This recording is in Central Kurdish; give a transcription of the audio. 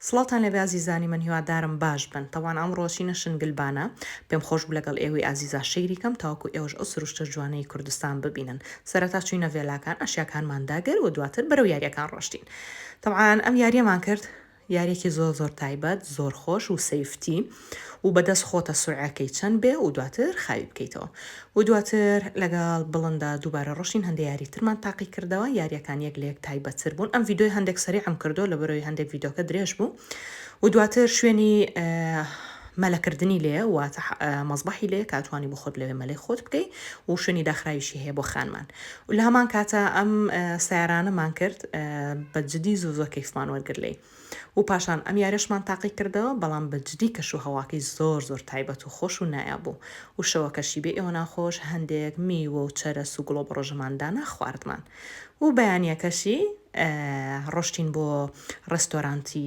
سڵاوتان لێبێ ئازیزانی من هیوادارم باش بن تەوان ئەمڕۆ چینە شنگلبانە پێم خۆش بوو لەگەڵ ئێوەی ئازیزا شەیری کەم تاوەکو ئێوەش ئەو سروشتە جوانەی کوردستان ببینن سەرەتا چوینە ڤێلاکان ئەشیاکانمان داگر و دواتر بەرەو یاریەکان ڕۆشتین تەبعەن ئەم یاریەمان کرد یاریەکی زۆر زۆر تایبەت زۆر خۆش و safety و بەدەست خۆتە سورعەکەی چەند بێ و دواتر خاوی بکەیتەوە و دواتر لەگەڵ بڵندا دووبارە ڕۆشتین هەندێ یاری ترمان تاقی کردەوە یاریەکان یەک لە یەک تایبەتتر بوون ئەم ڤیدیۆی هەندێک سەریعم کردو لەبەرەوەی هەندێک ڤیدیۆکە درێژ بوو و دواتر شوێنی مەلەکردنی لێ واتە مەزبەحی لێ کە ئەتوانی بۆ خۆت لەوێ مەلەی خۆت بکەی و شوێنی داخراویشی هەیە بۆ خانمان و لە هەمان کاتە ئەم سیارانەمان کرد بە جدی زۆر زۆر کەیفمان وەرگر لێی و پاشان ئەم یاریەشمان تاقی کردەوە بەڵام بە جدی کەش و هەواکەی زۆر زۆر تایبەت و خۆش و نایاب بوو و شەوەکەشی بێ ئێوە ناخۆش هەندێک میوە و چەرەس و گوڵۆ بەڕۆژەمان دانا خواردمان و بەیانیەکەشی ڕۆشتین بۆ ڕێستۆرانتی.